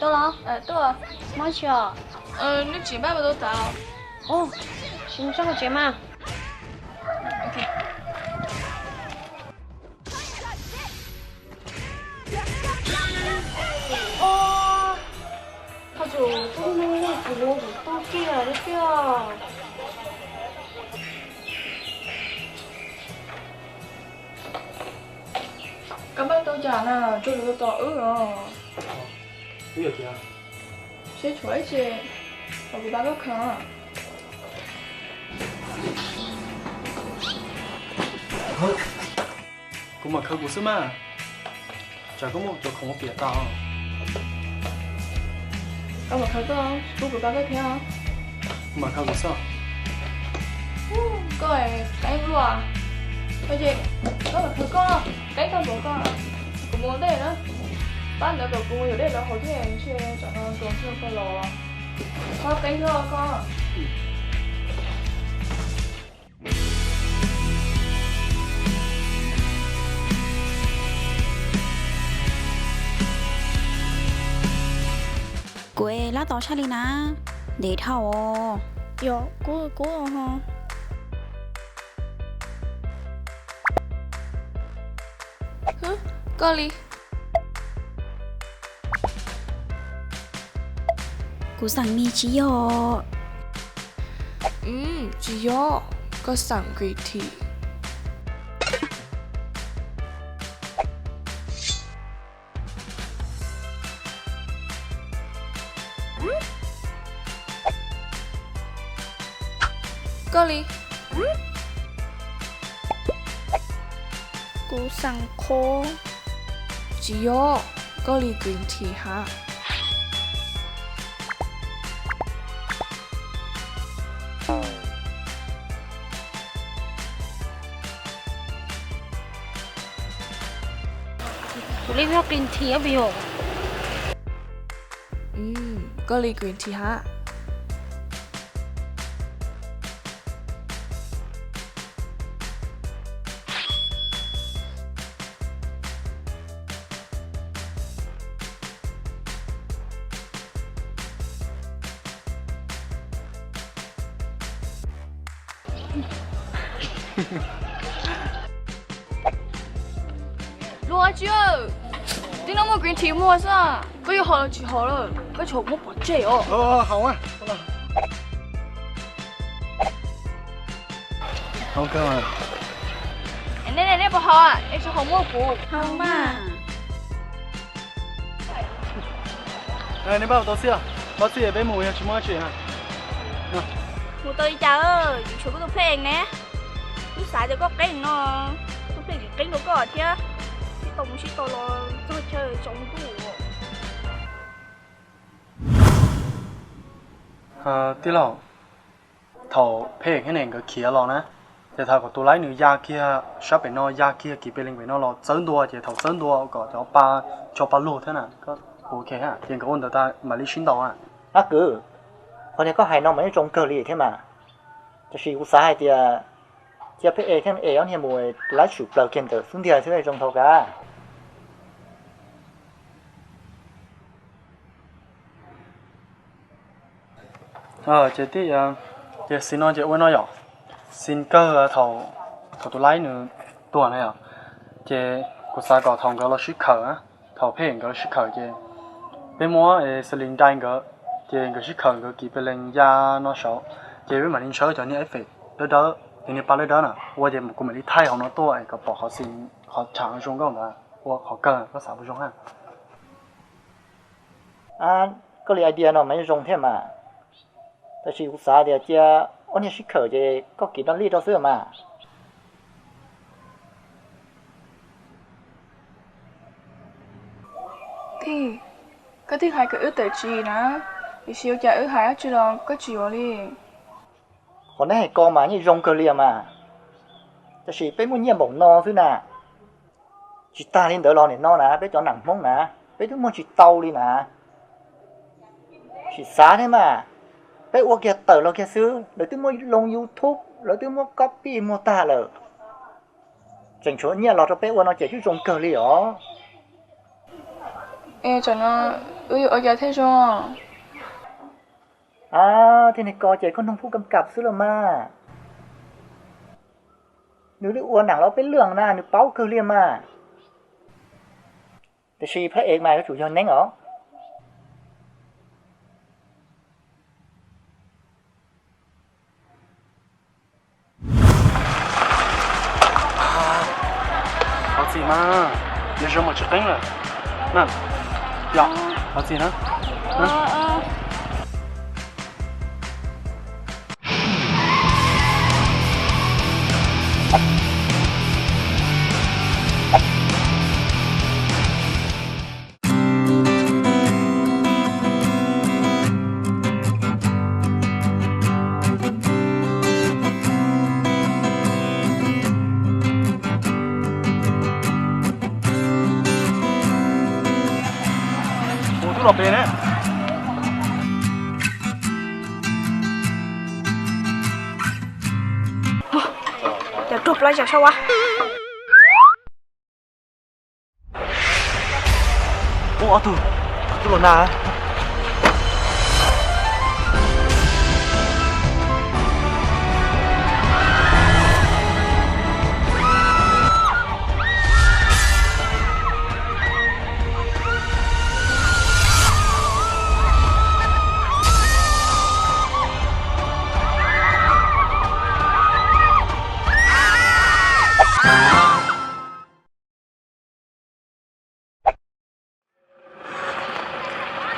Tuaj, mob tsi os? Nej tsis npaj pas tau tas los? Sim mus txog hauv tsev mas. Koj tsuas tub nug tsis hlub kuv tub kiag li tiag. Koj npaj tau cas na, tsuas hlub tos wb os. Seb tshuav ib tse, kuv pab koj khaws. Kuv mam khaws kuv xwb mas. Tsam koj muaj cov khoom ua piam tas. Koj mam khaws koj, kuv pab koj thiab. Kuv mam khaws kuv xwb. Koj qeeb luaj. Koj mam khaws koj, qeeb tag npaum koj. Kuv mus dej na. Pab ntawd kom kuv mus yuav dej los haus thiab ntshe tsam no ntuas ntshe koj los. Koj qeeb luaj koj. Kuv es lab tau tshaj li na, ntev dhau os. Yog kub kub ho. Koj li. Kuv xeem mis tsis yog. Tsis yog, koj xeem green tea. Koj li. Kuv xeem qhuav. Tsis yog, koj li green tea hab. Kuv li green tea ob peb yog. Koj li green tea hab. Luag tsi, tib no muaj green tea muag xwb, koj yuav haus los tsis haus lawm, koj tsis haus muab pov tseg os. Nej puas haus es tsis haus muab kuv haus mas. Nej pab tau xwb, pab txij peb mus yog tsis muaj dab tsi. Mus tau li cas, yuav tshuav koj tus phej ees ne. Wb xav tias koj qeeb no, koj tus phej ees qeeb rau koj thiab. Sib tau mus sib tau los txog chaw tsaus ntuj. Tij laug, thaum phej ees thiab ne nkawd khiav los na, ces thaum kom tus laib nws ya kiag sab pem no, ya kiag kiv pes lees pem no los txawb ntua, ces thaum txawb ntua kom cov pa, tso pa lug thiab na, ok, ces nkawd ua ntawd tag mam li sib ntaus na. Ab kwv, qhov niag koj hais no mas yeej zoo kawg li thiab mas. Tab sis kuv xav hais tias cia phej ees thiab es ob niag mus, tus laib tshwm plaws kiag ntawd xwb ntiag thiab zoo dhau kav. Ces tij, ces xis no ces ua no yom, xis kawg thaum, thaum tus laib nws tuag na yom, ces kuv xav kom thaum nkawd los sib khawm, thaum phej nkawd los sib khawm ces peb muab xas lis dai nkawd, ces nkawd sib khawm nkawd kiv pes lees ya no saud, ces peb mam li ntshawb cov niag eb fem dawb dawb, cov niag pa dawb dawb na ua ces kuv mam li thaij hauv no tuaj es kom pom qhov xis, qhov tsham zoo nkauj ntawd ua qhov kawg, koj xav puas zoo na? Koj li idea no mas yeej zoo thiab mas. Tab sis kuv xav tias cia ob niag sib khawm ces koj kiv rau lij rau xwb mas. Tij, koj twb hais kom wb tawm tsam na, tiam sis ua cas wb hais dab tsi los koj tsis yuav li. Qhov neb hais ko mas yeej zoo kawg li mas, tab sis peb muaj nyiaj npaum no xwb na. Tsis tag li ntawd los nim no na peb cov nam Hmoob na, peb twb muaj tsis tau li na. Sim xav thiab mas, peb ua kiag tawm los kiag xwb, lawv twb muaj loo YouTube, lawv twb muaj copy muag tag lawm. Tseem tshuav nyiaj los rau peb ua no ces twb zoo kawg li os. Es tam no wb yuav ua cas thiaj zoo? A, thiaj neeg ko ces koj noog phub kam kam xwb los mas. Nws li ua nam los peb lwm na, nws paub kawg li mas. Tiam sis phab ev mas yuav tsum yog neeb os. Thov txim mas, nws zoo mas tsis qeeb lawm. Yog, thov txim na. Ua tub los pem ne. Cov ruag plaub yog sab ua. Ub, ob tug, tub los nag.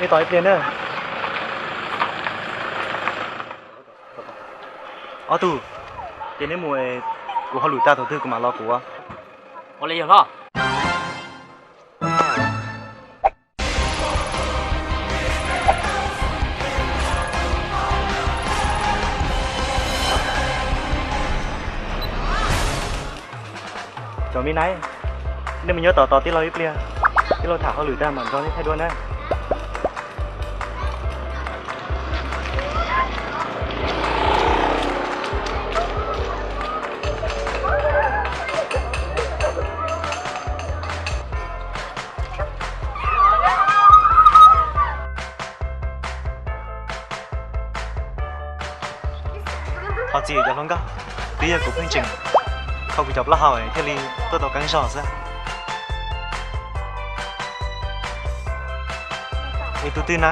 Nej tos ib pliag na. Ob tug, ces neb mus, kuv hauj lwm tag thaum twg kuv mam los kuv. Ua li yog hlob. Cov me nais, nej mus nyob tos tos tij laug ib pliag, tij laug tham hauj lwm tag mam nrog nej thaij duab na. Thov txim cov hluas nkauj, twb yog kuv pheej tseem kho kuv cov plaub hau thiaj li tuaj tau qeeb zog xwb. Es tus twg na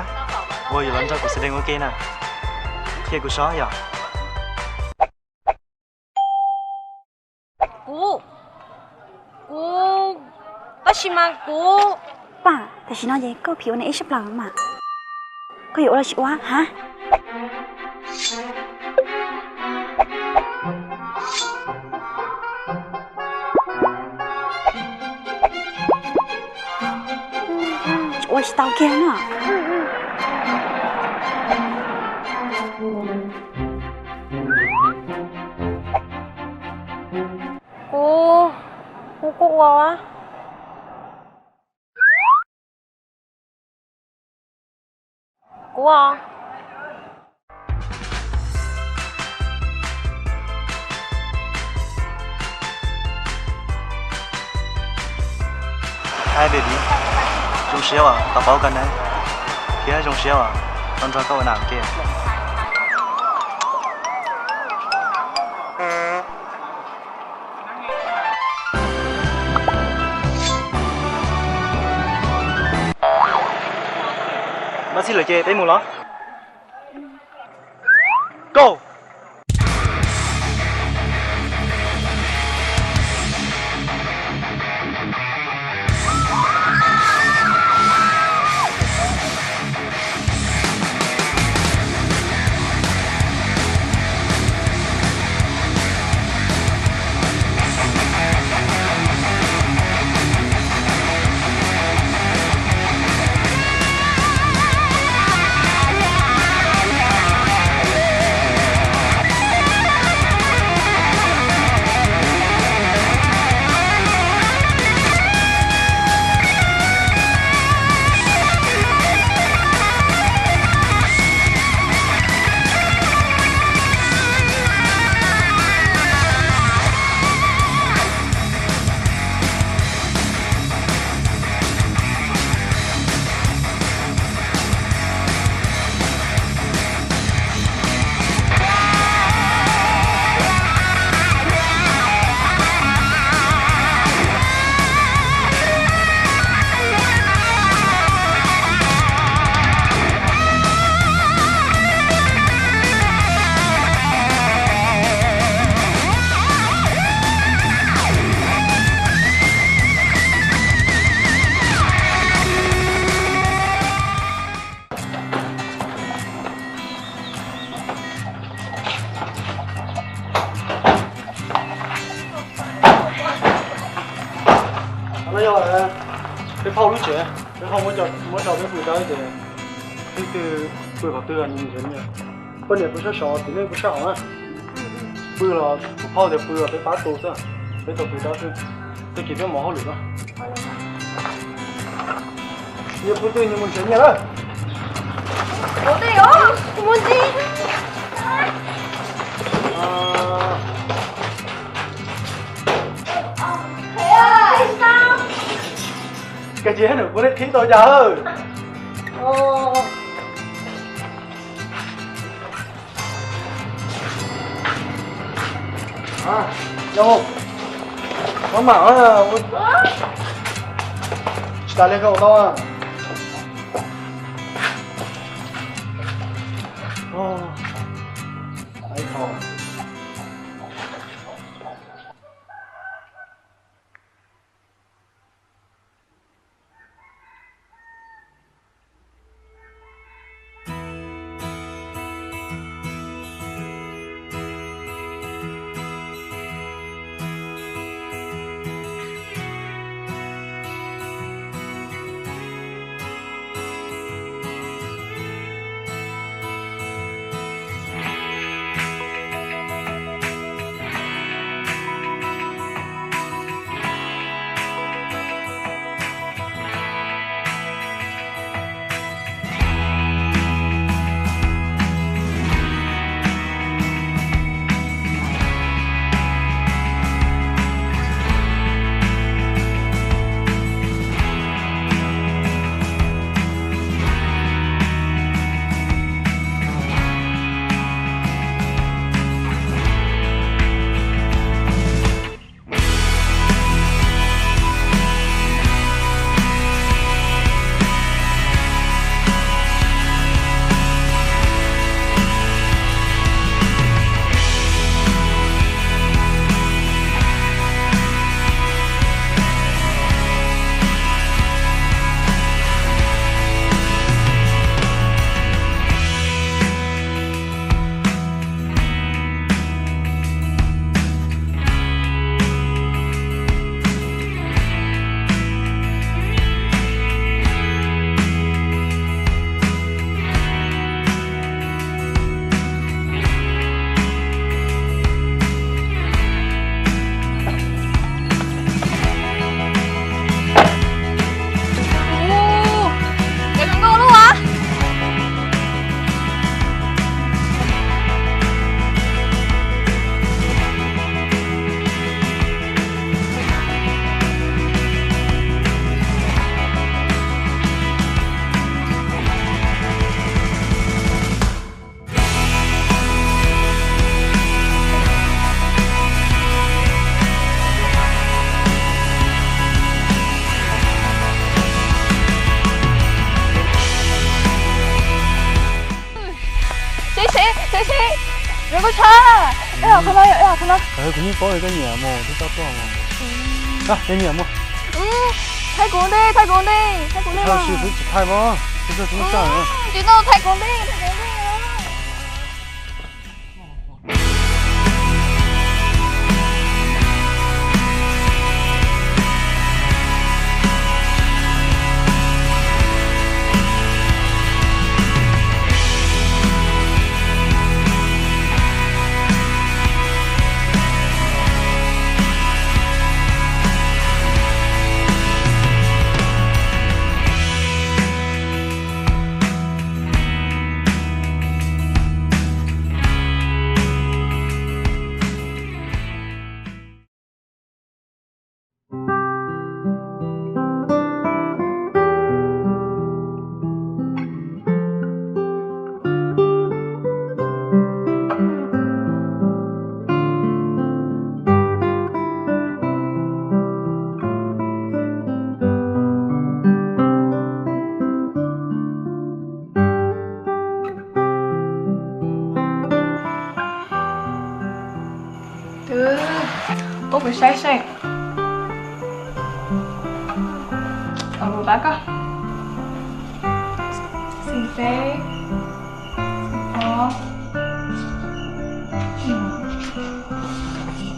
uas yuav los nrog kuv xav dees ua ke na, qhia kuv saib yom. Kuv, kuv, tab sis mas kuv. Pam, tam sim no ces koj phim ua neeg ib sab plaws mas. Koj yuav ua los sis ua ha? Ua tsis tau kiag no. Kuv, kuv kuj ua. Kuv os. Hi baby, zoo siab uas tau paub koj na, thiab zoo siab uas tau nrog koj ua nam ua ke. Mab xij lawm ces peb mus los. Go! No yog peb phauj lub tsev, peb phauj muab tso peb pw tau ces leej twg pw qhov twg los nyias nyias. Poj niam pw sab saud, txiv neej pw sab hauv na. Pw los kuv phauj tias pw los peb pab tu xwb, peb tau pw tau xwb. Tag kis peb mus hauj lwm na. Nyias pw twg nyias mus nrhiav nyias lawm. Koj cia nws kuv li qhib tau cas. Maj mam, tsis tas li koj ua tau. Cov zoo nkauj lub as. Seb seb seb seb, zoo nkauj tshaj. Ej, qhov no, ej, qhov no. Kuv yeej paub koj nyiam mus, twb tau tuaj mus. Koj nyiam mus. Thaij kuv ntej, thaij kuv ntej, thaij kuv ntej. Tsis thaij mas, tsis tau thaij kuv ntej, thaij kuv ntej. Twb, ub, kuv saib seb. Pab koj. Xim xeb. Xim ob.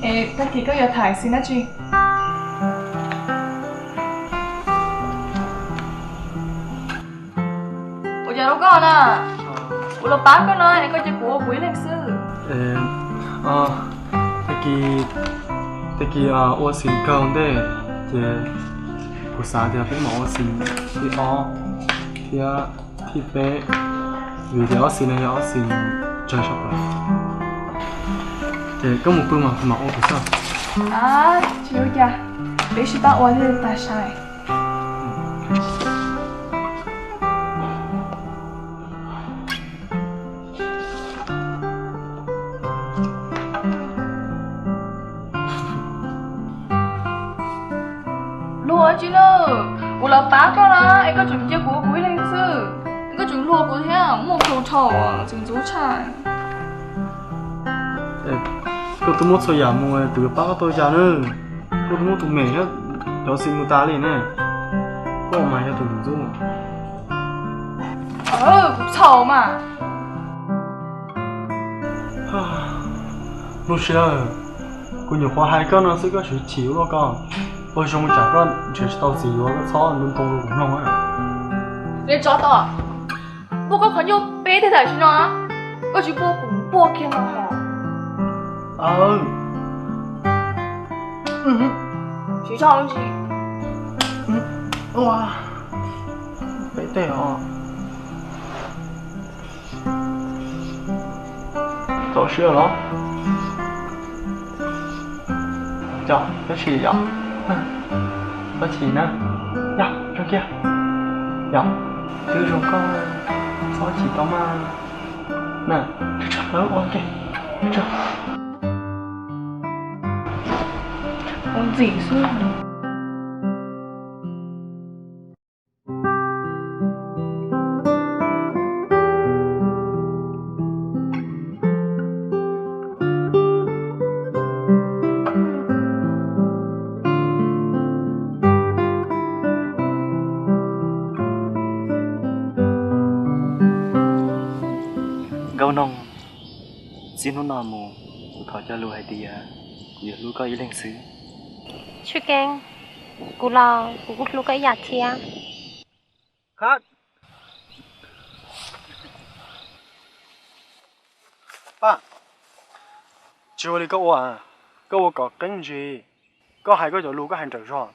Es tag kis koj yuav tham xim dab tsi? Koj na, kuv los pab koj no es koj cia kuv ua kuv ib leeg xwb. Tag kis, tag kis ua xim kawg ntej, ces kuv xav tias peb mam ua xim thib ob thiab thib peb, vim tias ob xim no yog ob xim tsawg sab plaws. Ces koj mus pw mas kuv mam ua kuv xwb. Tsis ua cas, peb sib pab ua thiaj tag sai. Luag tsis na, kuv los pab koj na, es koj tseem cia kuv ua kuv ib leeg xwb, es koj tseem luag kuv thiab, muaj plhu dhau, tseem ntxub tshaj. Koj twb muab txhua yam mus, kuv yuav pab koj tau cas na? Koj twb muab tus mem thiab cov xim mus tas li ne, koj mas yog tus ntxub. Kuv txhaum mas. Lub sij hawm, kuv nyuam qhuav hais koj no xwb koj tseem chim ua luaj koj. Ua zoo tsam koj nrhiav tsis tau txiv yuav koj txhob ntu ntoo rau kuv mloog na. Niag tsov tom, npuaj koj qhov ncauj peb teg tam sim no, koj tsis npuaj kuv npuaj kiag no. Siv zog ntsis. Peb teg os. Txaus siab los? Yog, koj chim yom? Koj chim na. Yog, zoo kiag. Yog, twb zoo koj, txhob chim tau mas. Na, tsag tsag lawv ua ke. Tsag. Ua ntxim xwb. Nkauj Noog, txij hnub no mus, kuv thov cog lus hais tias kuv yuav hlub koj ib leeg xwb. Tshwj Keeb, kuv los kuv kuj hlub koj ib yam thiab. Paj, tsis ua li koj ua, koj ua kom qeeb ntsis. Koj hais koj cov lus koj hais nrawm zog,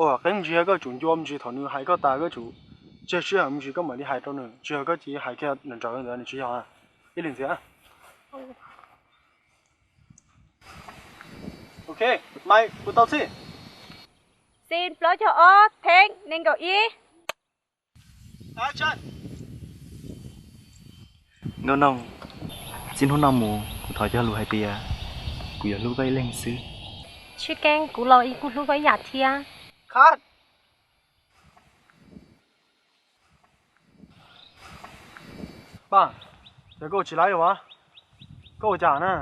ua kom qeeb ntsis, koj tsum ncua me ntsis thaum nws hais koj tas, koj tsum tseg sij hawm me ntsis koj mam li hais rau nws, tsis yog koj cia li hais kiag nrawm nrawm ntawd nws tsis yog. Ib leeg ntxiv. Ok, Maiv, kuv tau txhij. Xis plaub caug ob, theeb nees nkaum ib. Nkauj Noog, txij hnub no mus kuv thov cog lus hais tias kuv yuav hlub koj ib leeg xwb. Tshwj Keeb, kuv los kuj hlub koj ib yam thiab. Paj, ces koj ua tsis laib los as? Koj ua cas na?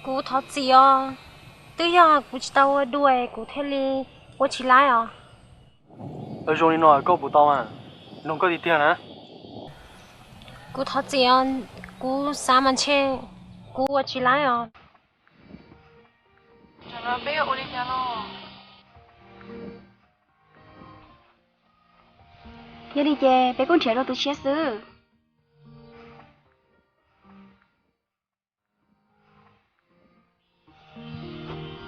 Kuv thov txim os, twb yog kuv tsis tau ua dua kuv thiaj li ua tsis laib os. Zoo li no koj puas tau mas? Noog koj tiag tiag na. Kuv thov txim os, kuv xav mas ntshe kuv ua tsis laib os. Yog li ces peb kuj nrhiav rau tus tshiab xwb.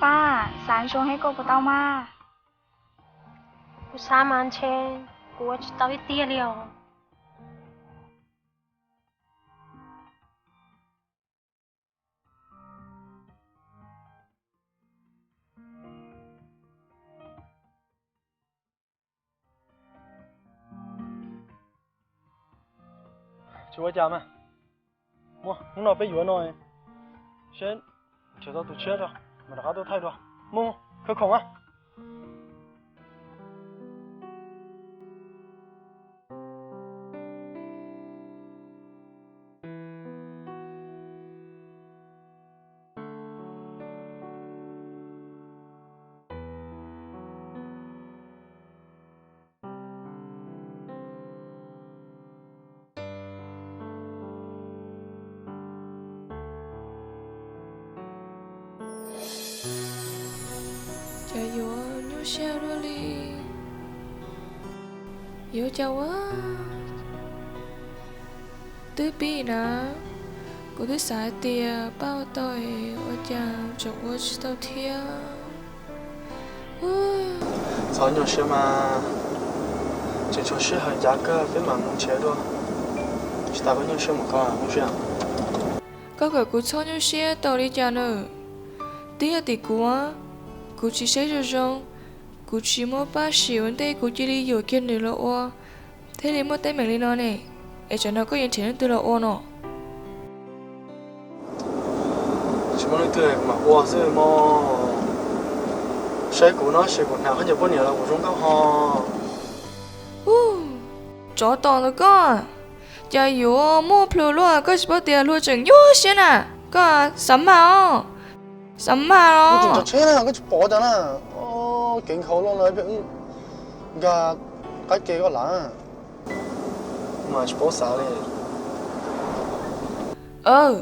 Paj, xav zoo thiab koj puas tau mas? Kuv xav mas ntshe kuv ua tsis tau ib tiag li os. Tsis ua cas mas. Muaj, hnub no peb yuav no, seb nrhiav tau tus tshiab tso, mam rov qab tuaj thaij dua. Mus, khawv khoom a. Cas yuav nyuaj siab dua li. Yuav ua cas ua? Twb pib na, kuv twb xav hais tias pab ua tau es ua cas tseem ua tsis tau thiab. Txhob nyuaj siab mas, tseem tshuav sij hawm yav kawg peb mam mus nrhiav dua. Tsis tas koj nyuaj siab mus koj mus siab. Koj kom kuv txhob nyuaj siab tau li cas na? Twb yog tim kuv, kuv tsis saib zoo zoo, kuv tsis muaj paj sim ua ntej kuv cia li yuam kiag nws los ua, thiaj li muaj teeb meem li no ne. Es tsam no koj yuav nrhiav leej twg los ua no? Tsis muaj leej twg, mam ua xwb mog. Saib kuv no, saib kuv hnav khaub ncaws poj niam los kuv zoo nkauj ho. Tsov tom ntawd koj, cas yuav muaj plhus luaj, koj tsis paub tias luag tseem nyuaj siab na. Koj xav mag os, xav mag los. Koj tsis pom cas na, kev nkhaus loj no ib pliag wb nkag qab ke koj lawm. Mas tsis paub xav li. Aw,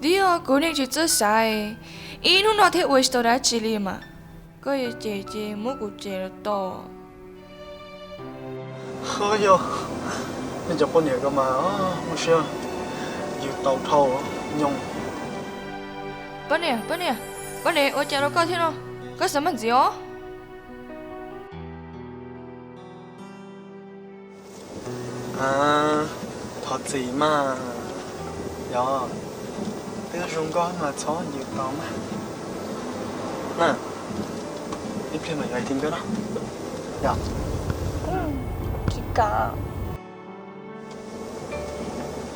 twb yog kuv neeg tsis txawj xav, ib hnub no thiaj ua tsis tau dab tsi li mas. Koj yuav cem ces muab kuv cem los tau. Yog, nej cov poj niam ko mas muaj siab, yws tau dhau nyoos. Poj niam, poj niam, poj niam, ua cas rau koj thiab no? Koj xav mag ntxiv os. Thov txim mas, yog, twb zoo nkauj mas txhob yws tau mas. Na, ib pliag mas yuav hais tias nkawd no, yog. Tsis kam.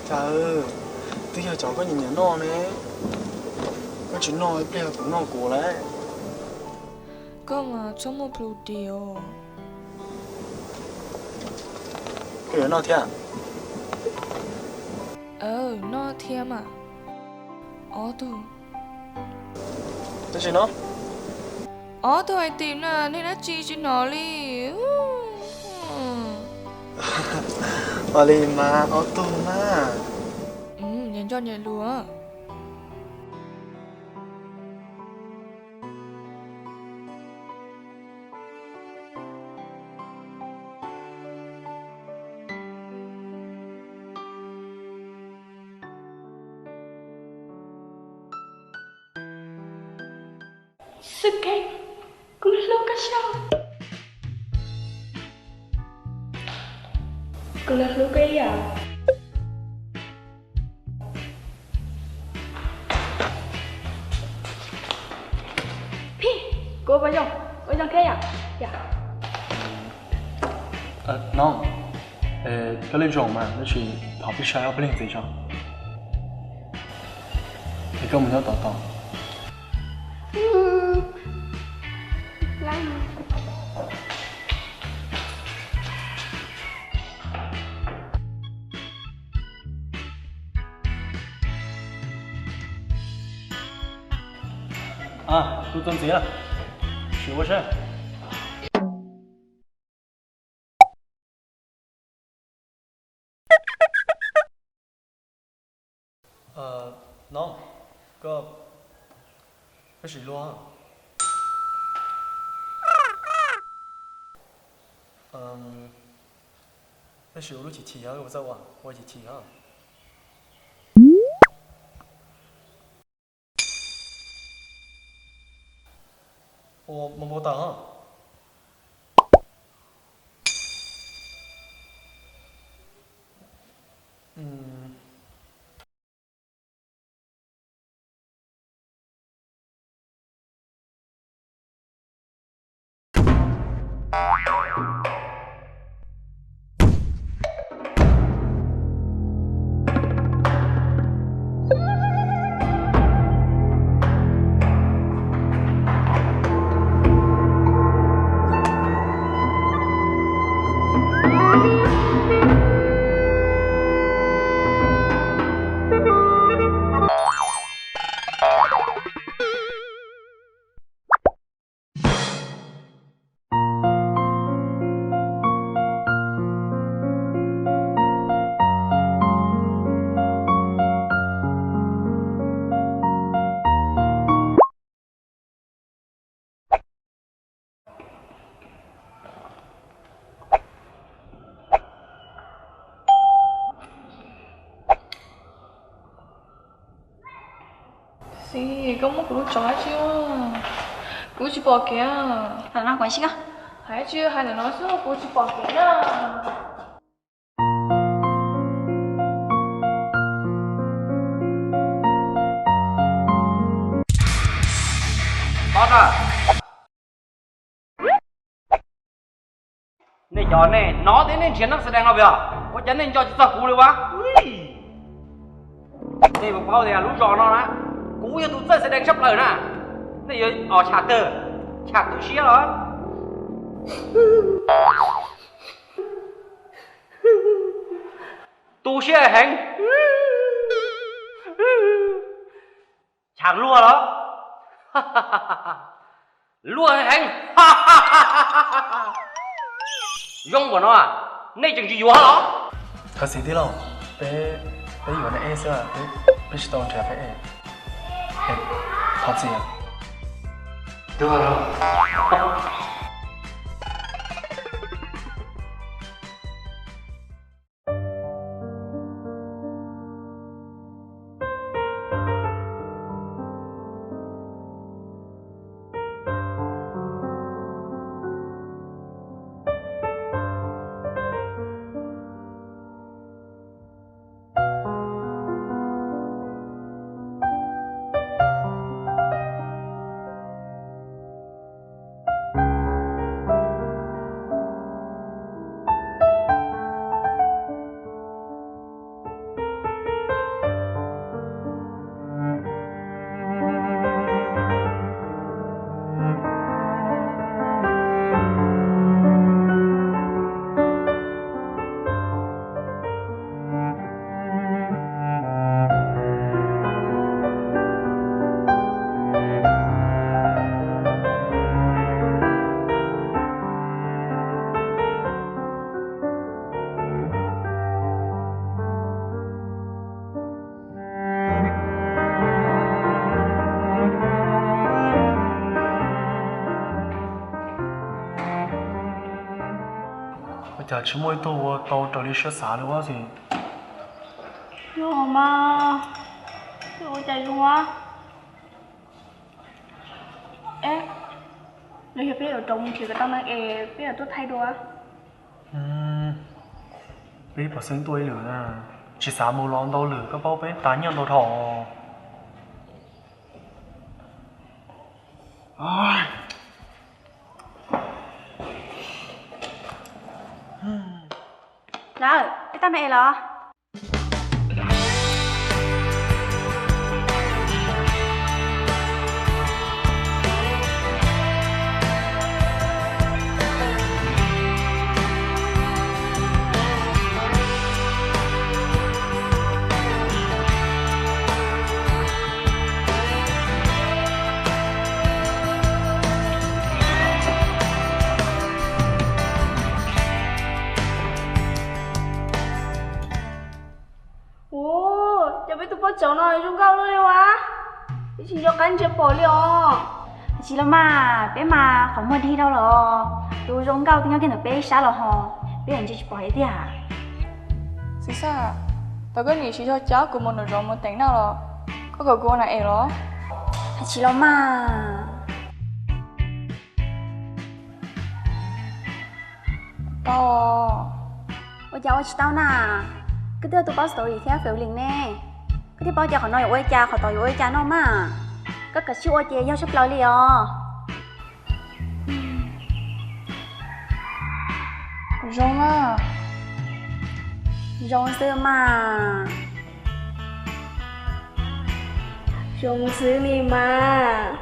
Cas, twb yog cov koj nyiam nyiam noj ne, koj tsis noj ib pliag kuv noj kuv lawm. Koj mas txhob muaj plhus dim os. Koj yuav noj thiab? Noj thiab mas. Ob tug. Dab tsi no? Ob tug hais tias na, neeg dab tsi tsis hnov li. Ua li mas ob tug mas. Nyias nco nyias lus. Xwb kheej, kuv hlub koj siab. Kuv los hlub koj ib yam. Phij, kuv ua zoo, ua zoo thiab yom. No, koj lej zoo mas, tab sis thov peb saib ob peb leeg ntxiv tso. Es koj mus nyob tom tod. Kuv txog ntxiv, sim ua seb. No, koj, koj sim luag. Koj sim ua lub chim chim os, koj puas txawj ua, ua chim chim os. Ua npau taws os. Koj muab kuv lub tsov hais tsis, kuv tsis pom kev. Hais no kuv tsis, hais tsis, hais ntawm no xwb kuv tsis pom kev na. Nej cov nej nov thiab nej nrhiav neeg xav dees no yog ua cas nej nco tsis txog kuv li ua? Nej puas paub tias lub zos no na, kuv yog tus txawj xav dees tshaj plaws na. Nej yuav os tsham twg, tsham tu siab los? Tu siab heev. Tsham luag los? Luag heev. Zoo npaum no nej tseem tsis yuav los? Thov txim tij laug, peb, peb yuav neb xwb, peb tsis tau nrhiav peb. Thov txim. Ua cas tsis muaj ib tug ua tau raws li siab xav li ua si? Yog mas, ua cas zoo a? Los yog peb yuav rov mus nrhiav kom tau neeg es peb yuav tuaj thaij dua? Peb pov xeeb tuaj ib lwm na, tsis xav mus los ntau lwm, koj paub peb tas nyiaj ntau dhau. Lawm, peb tau neeg es los? Ua, cov peb tus poj tsov no zoo nkauj luaj li ua, peb tsis nco qab ntsia pom li os. Tsis los mas, peb mas qhov muag dig dhau los, tus zoo nkauj twb nyob kiag ntawm peb ib sab los ho, peb ntsia tsis pom hais tiag. Txiv Xaj, tau koj nim siv zog cab kuv mus nram zos mus teem noj los, koj kom kuv ua nas es los? Tsis los mas. Tau. Ua cas ua tsis tau na? Koj twb yog tus paub story thiab feeling ne. Koj thiaj paub tias qhov no yuav ua li cas, qhov tod yuav ua li cas noj mas. Koj kav tsij ua ces yog tshaj plaws li os. Zoo a. Zoo xwb mas. Zoo xwb li mas.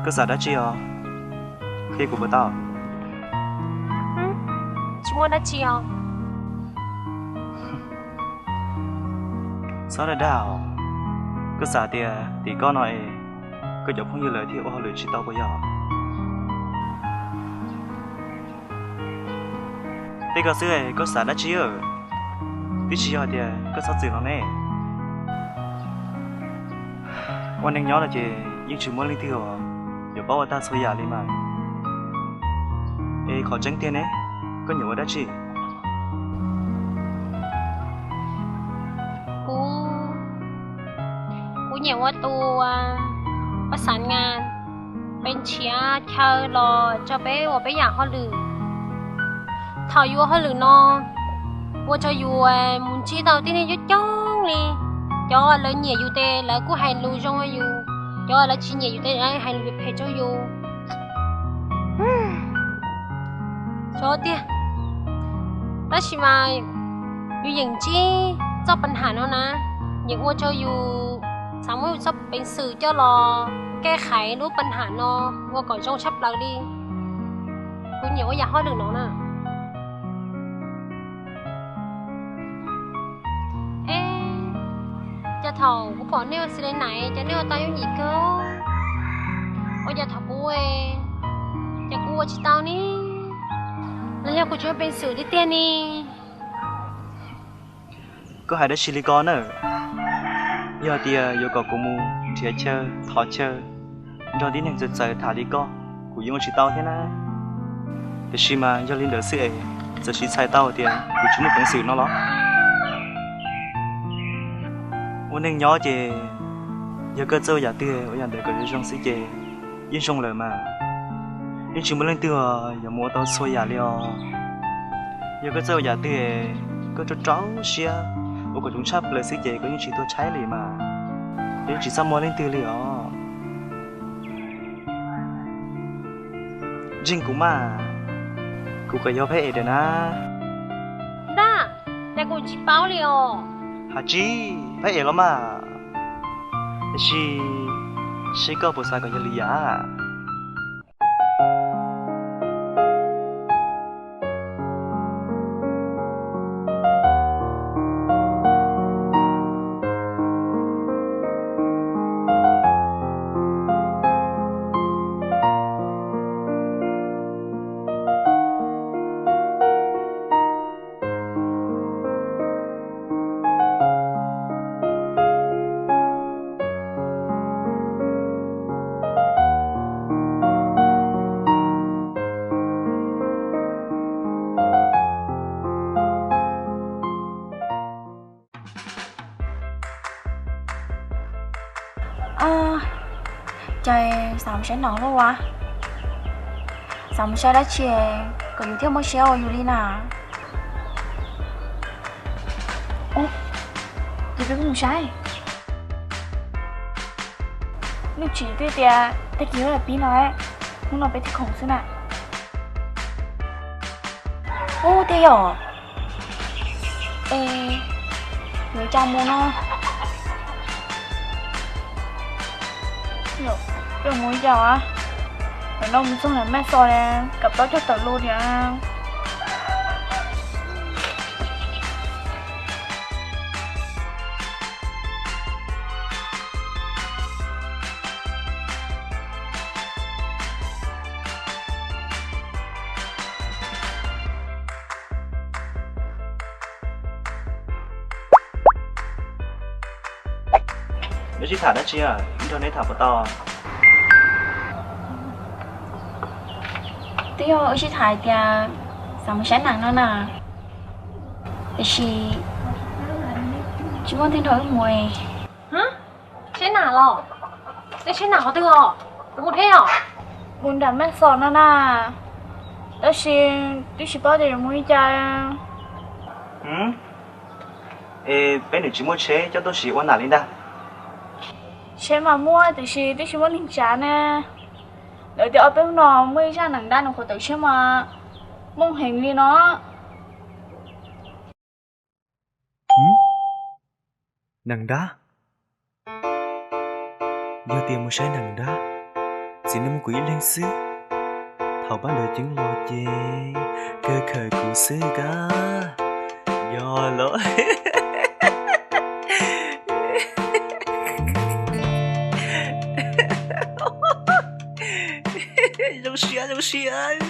Koj xav dab tsi os? Qhia kuv puas tau? Tsis muaj dab tsi os. Txhob dag dag os. Koj xav tias tim koj no es koj cov phooj ywg lawv thiaj ua hauj lwm tsis tau puas yog? Tej koj xwb es koj xav dab tsi? Twb tsis yog tias koj txhob txwm no ne. Ua neeg nyob no ces yeej tsis muaj leej twg uas yuav paub ua tag txhua yam li mas. Es qhov tseeb tiag ne, koj nyiam ua dab tsi? Kuv, kuv nyiam ua tus, ua xav ngas, peb nrhiav chaw los rau peb ua peb yam hauj lwm. Thaum yus ua hauj lwm no, ua rau yus mus ntsib tau tib neeg coob coob li. Cov lawv nyiam yus ces lawv kuj hais lus zoo rau yus, cov lawv tsis nyiam yus ces lawv hais lus phem rau yus. Xyov tiag. Tab sis mas yus yeem ntsib txoj pab ham no na, yeem ua rau yus xav muab yus txoj peev xwm coj los kaj khaiv lub pab ham no ua kom zoo tshaj plaws li. Kuv nyiam ua yam hauj lwm no na. Es, cas thaum kuv pom nej ua xws li na, cas nej ua tau yooj yim kawg? Ua cas thaum kuv, cas kuv ua tsis tau ne? Los yog kuv tsis muaj peev xwm tiag tiag ne? Koj hais dab tsi li ko na? Yog tias yuav kom kuv mus nrhiav chaw, thov chaw, nrog tib neeg txawv txawv tham li koj, kuv yeej ua tsis tau thiab na. Tiam sis mas yog li ntawd xwb es, txawm siv txhais tau tias kuv tsis muaj peev xwm no los? Ua neeg nyob ces yog koj txawj ua yam twg ua yam ntawd kom zoo zoo xwb ces yeej zoo lawm mas. Yeej tsis muaj leej twg yuav mus ua tau txhua yam li os. Yog koj txawj ua yam twg, koj rau rau siab ua kom zoo tshaj plaws xwb ces koj yeej tsis tuag tshaib li mas. Yeej tsis txaj muag leej twg li os. Ntseeg kuv mas, kuv kom yog phab es daim na. Ntag, cas kuv tsis paub li os. Has tsis phab es los mas, tab sis seb koj puas xav kom yog li yam. Cas xav mus saib no lawm ua, xav mus saib dab tsi kom yus thiaj muaj siab ua yus li na. Ces peb kuj mus saib. Lub tsis twb tias tag kis lawm pib no, hnub no peb thiaj khoom xwb na. Ub, tiag yom. Es yuav cas mus no? Yuav mus li cas? Ntawm no mus txog ntawm Maj Xos, kam plaub caug tawm lus tiag. Wb sib tham dab tsi, nrog neb tham puas tau? Twb yog wb sib tham hais tias xav mus saib nam no na, tiam sis tsis muaj leej twg nrog wb mus. Saib nam los? Saib nam qhov twg os? Kuv mus thiab os. Mus nram Maj Xos no na, tab sis twb tsis paub tias yuav mus li cas. Es peb nws tsis muaj tsheb coj tuaj sim ua nam li ntag. Tsheb mas muaj tiam sis twb tsis muaj neeg tsav ne. Lawv tias ob peb hnub no muaj ib zaj nam dab nws qhuav tawm tshiab mas mooj heev li no. Nam dab? Yog tias mus saib nam dab, Txiv neej muaj kuv ib leeg xwb. Thaum pab ntawd ceeb los ces kawg khawm kuv xwb kab. Yog los. Zoo siab zoo siab.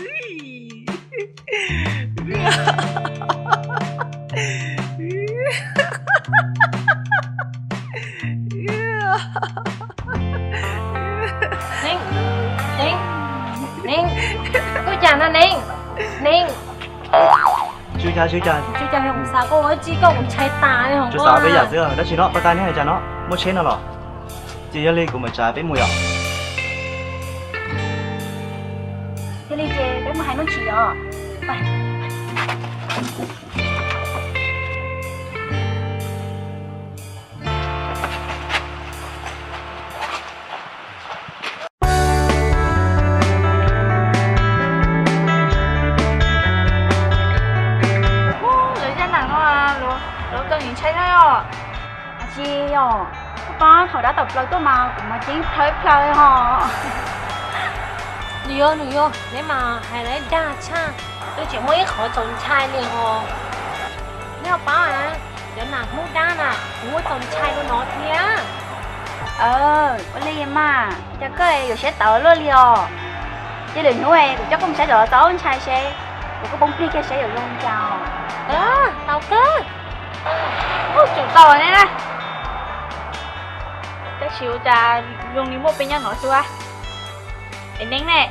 Neeb, Neeb, Neeb, koj cas no Neeb? Neeb. Tsis ua cas, tsis ua cas. Tsis ua cas, kuv xav koj ua tsi koj kuv ntshai tas li. Tsuas xav peb yam xwb, dab tsi no, pab tais neb hais cas no, muaj tsheb no los? Ces yog li kuv mam tsa peb mus yom. Yog li ces peb mus hais Nuj Tsim os. Lawv zaj nam no, lawv kawg ntshai thiab os. Tsis yog, koj paub thaum dab tawm plaws tuaj mas kuv mas ceeb plhaw plhaw hos. Nws yog, nws yog, neb mas hais lawv dag tshaj, twb tsis muaj ib qhov txaus ntshai li hos. Neb ho paub, cov nam Hmoob dab na, kuv muaj txaus ntshai dua no thiab. Ua li mas cas koj yuav siab tawv luaj li os. Cia lwm hnub kuv coj koj mus saib cov txaus ntshai seb, kuv kuj poob plig kiag seb yuav zoo li cas os. Tau kawg. Tsum tau ne. Tab sis ua cas zoo li muaj peb nyob no xwb. Es Neeb ne?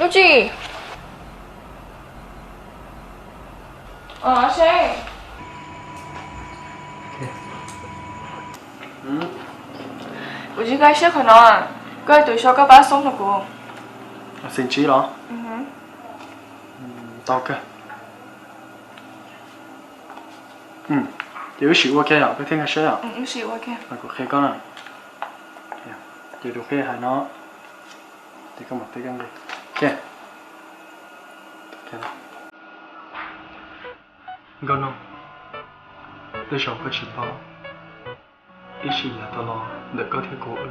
Lub tsis. Seb. Kuv tsis nkag siab qhov no, koj tus xyov koj pab xoob rau kuv. Xeem tsis los? Tau kawg. Ces wb sim ua kiag yom, koj thiaj nkag siab yom. Kuv qhia koj na. Ces tus qhia hais no, ces koj mam teb koj nqi. Nkauj Noog, tej zaum koj tsis paub, ib sim yav tas los ntawm koj thiab kuv wb,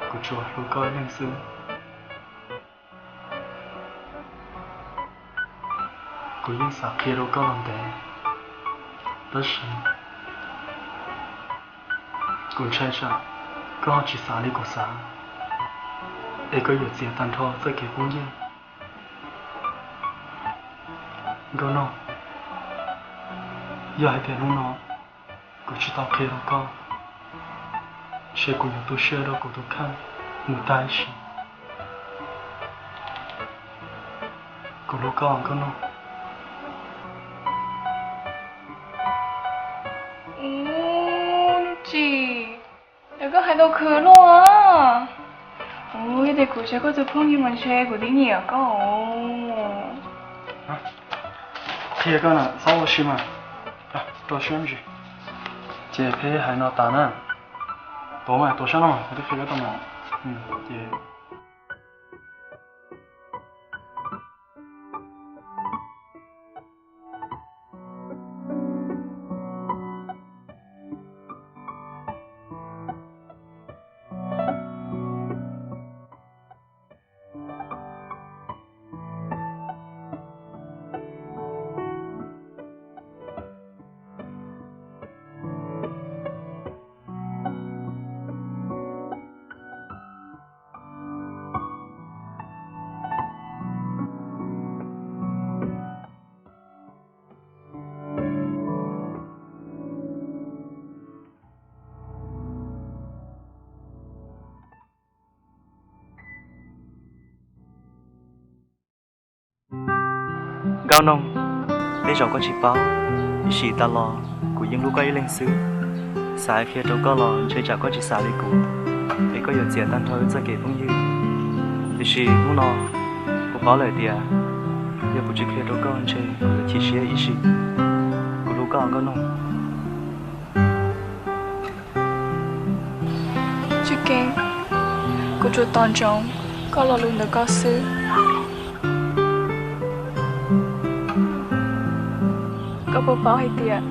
kuv tsuas hlub koj ib leeg xwb. Kuv yeej xav qhia rau koj los ntev, tab sis kuv ntshai tsam koj ho tsis xav li kuv xav, es koj yuav txiav tag nrho txoj kev phooj ywg. Nkauj Noog, yog hais tias hnub no kuv tsis tau qhia rau koj, ntshe kuv yuav tu siab rau kuv tus kheej mus tag ib sim. Kuv hlub koj Nkauj Noog. Ub, tsis, es koj hais tau khwv luaj. Ub, yog tias kuv tsis yog koj tus phooj ywg mas ntshe kuv twb nyiam koj. Qhia koj na, txhob ua si mas. Rau siab ntsis. Ces peb hais no tas na. Tuav mas, tuav sab no mas, kuv twb qhia koj tau mas. Ces Nkauj Noog, tej zaum koj tsis paub, ib sim tas los kuv yeej hlub koj ib leeg xwb. Xav qhia rau koj los ntshe tsam koj tsis xav li kuv, es koj yuav txiav tag nrho wb txoj kev phooj ywg. Tiam sis hnub no kuv paub lawm tias yog kuv tsis qhia rau koj ntshe kuv yuav chim siab ib sim. Kuv hlub koj Nkauj Noog. Tsis kev, kuv tsuas tos ntsoov koj lo lus ntawm koj xwb. Koj puas paub hais tias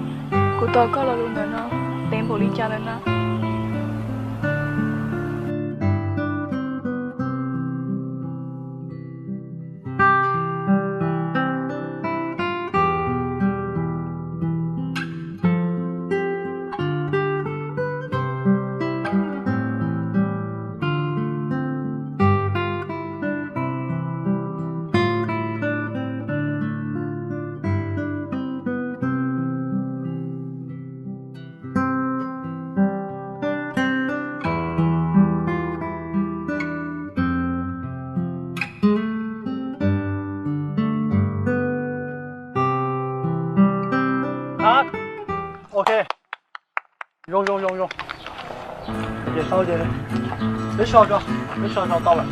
kuv tos koj lo lus ntawm no ntev npaum li cas lawm na? Ok. Zoo zoo zoo zoo. Ces sau ces peb so tso, peb so tso tau lawm.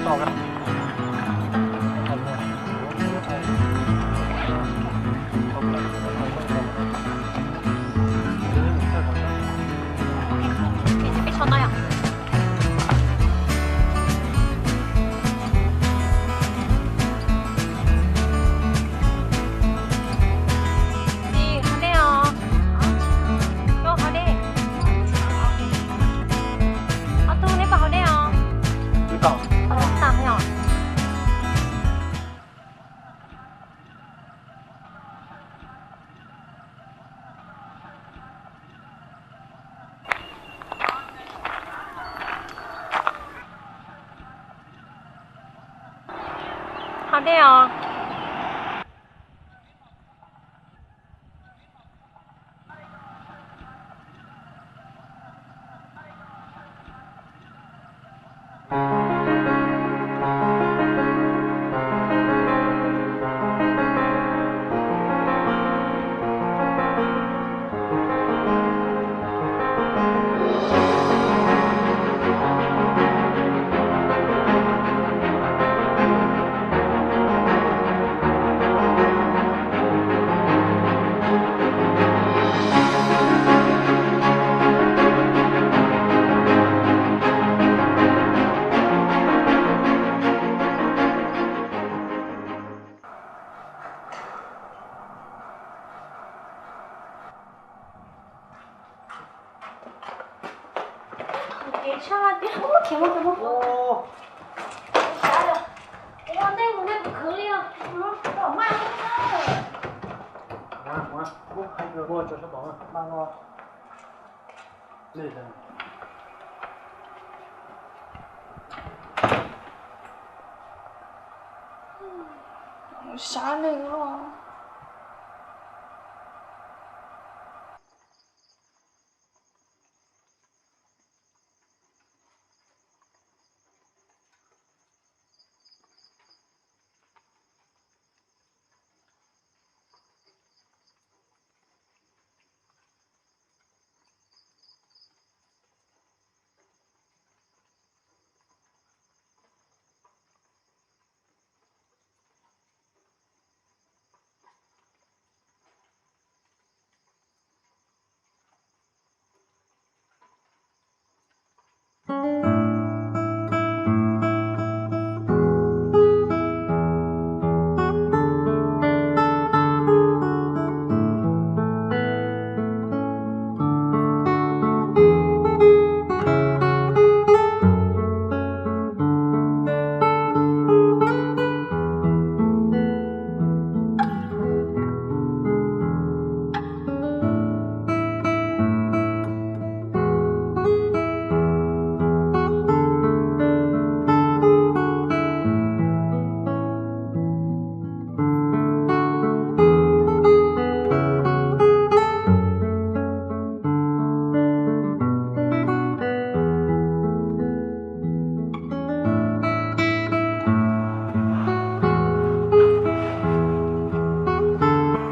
Sau ra. Peb so tau yom. Tsis, hauv nej os. Koj hauv nej. Ob tug neb puas hauv nej os? Wb tau. Tau yom. Hauv nej os. Sab neeg os.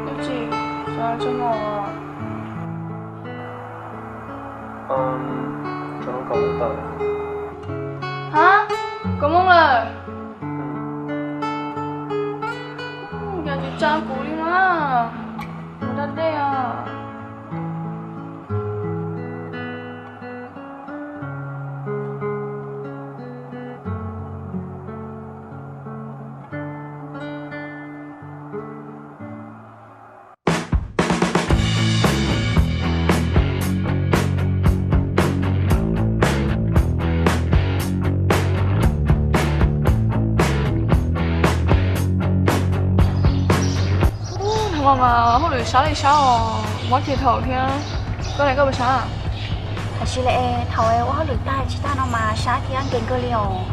Ub, tsis, xav tso no. Ha, kaum moos lawm. Cas tsis tsa kuv li na, kuv da dej os. Ub, no mas hauj lwm sab li sab os, mob ces thaum thiab. Koj ne, koj puas sab? Tab sis li thaum ua hauj lwm tag tsis tag no mas sab thiab nkees kawg li os.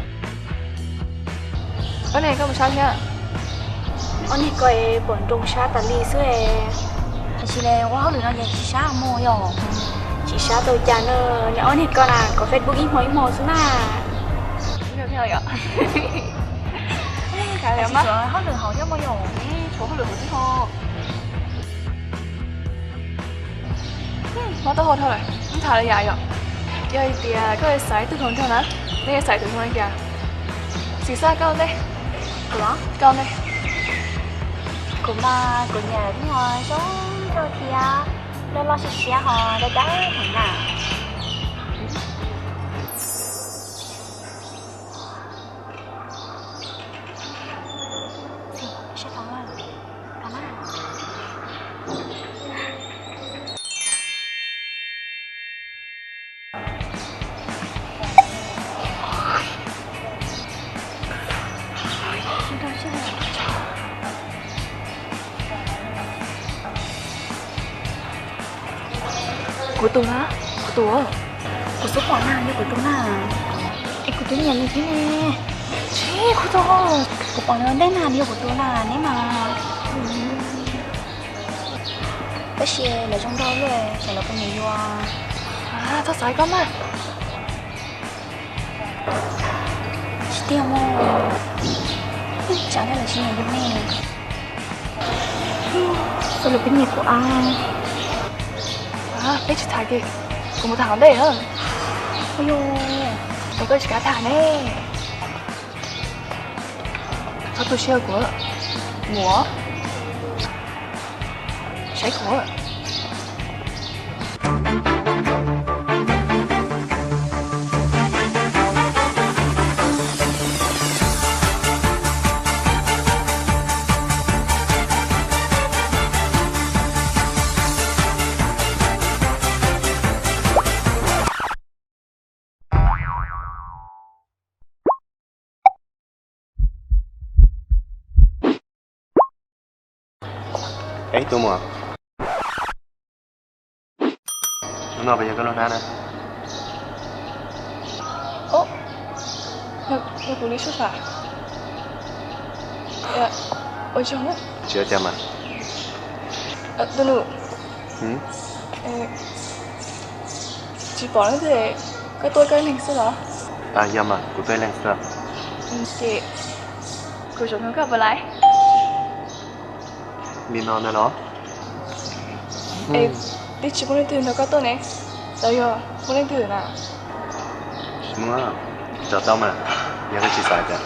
Koj ne, koj puas sab thiab? Ob niag ko es pom nroo sab tas li xwb. Tab sis li ua hauj lwm no ces tsis sab mus yom. Tsis sab tau cas na, niam ob niag ko na kom Facebook ib hmo ib hmo xwb na. Hauj lwm hauv thiab mus yom. Tshuav hauj lwm hauv xwb ho. Mob taub hau dhau lawm, ntshai li yam yom. Yog hais tias koj xaiv tus hluas nraug na, nej xaiv tus hluas nraug li cas? Xis xaj koj ntej. Kuv los? Koj ntej. Kuv mas kuv nyiam tus zoo nkauj thiab loj loj siab siab ho dawb dawb heev na. Kuv tus na, kuv tus. Kuv xub pom na, yog kuv tus na. Es kuv twb nyiam nws thiab ne. Tsis, kuv tus. Kuv pom nws ua ntej na, nws yog kuv tus na, neb mas. Tab sis lawv zoo nkauj luaj, xyov lawv puas nyiam yus. Txhob xav koj mas. Tsis tiag mas. Tsam no lawv tsis nyiam yus ne. Xyov lawv puas nyiam kuv a. Peb tsis tham kiag, kuv mus tham hauv ntej na. Es koj tsis kav tham ne. Txhob tu siab kuv, mus, saib kuv. Ib tug muam, hnub no puas yog koj lub hnab na? Yog kuv li sub fam. Ua tsaug na. Tsis ua cas mas. Tus nus, tsis pom leej twg, koj tuaj koj ib leeg xwb los? Yog mas, kuv tuaj ib leeg xwb. Ces kuv zaum nrog koj puas laij? Li no ntag los? Es twb tsis muaj leej twg nrog koj tuaj ne, los yog muaj leej twg na? Tsis muaj, tsis tau mas, yog koj tsis xav cas.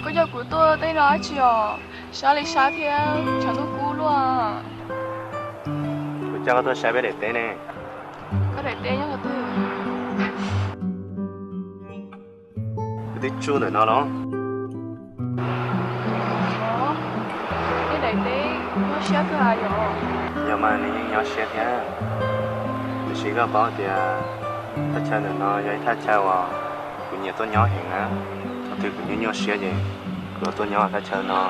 Koj coj kuv tuaj tej no dab tsi os? Sab li sab thiab tshav ntuj kub luaj. Kuv coj koj tuaj saib peb daim teb ne. Koj daim teb nyob qhov twg? Kuv twb tsuj ntawm no los. Nej daim teb nyob siab kawg yom? Yog mas, nws yeej nyob siab thiab. Tiam sis koj paub tias thaj chaw ntawm no yog ib thaj chaw uas kuv nyiam tuaj nyob heev na. Thaum twg kuv nyuaj nyuaj siab ces kuv yuav tuaj nyob thaj chaw no,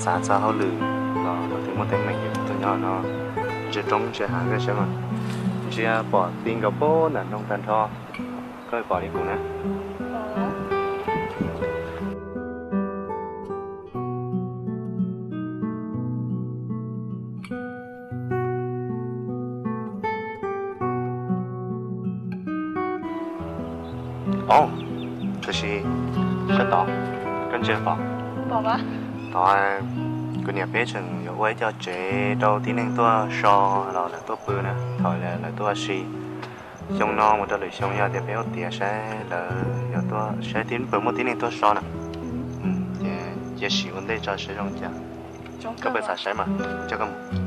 xav txog hauj lwm los thaum twg muaj teeb meem ces kuv tuaj nyob no. Ntsia roob ntsia hav koj saib mas, ntsia pom ti nkaus puag nram nroog tag nrho. Koj pom li kuv na. Ov, tab sis sab tod, koj ntsia tod. Tod kuv niam peb tseem yuav ua ib co tsev rau tib neeg tuaj so los lawv tuaj pw na, thaum lawv tuaj ua si. Xyoo no mus rau lwm xyoo yog tias peb ua tiav saib lawv yuav tuaj saib puas muaj tib neeg tuaj so na. Ces cia sim ua ntej tso saib zoo cas. Koj puas xav saib mas, kuv coj koj mus.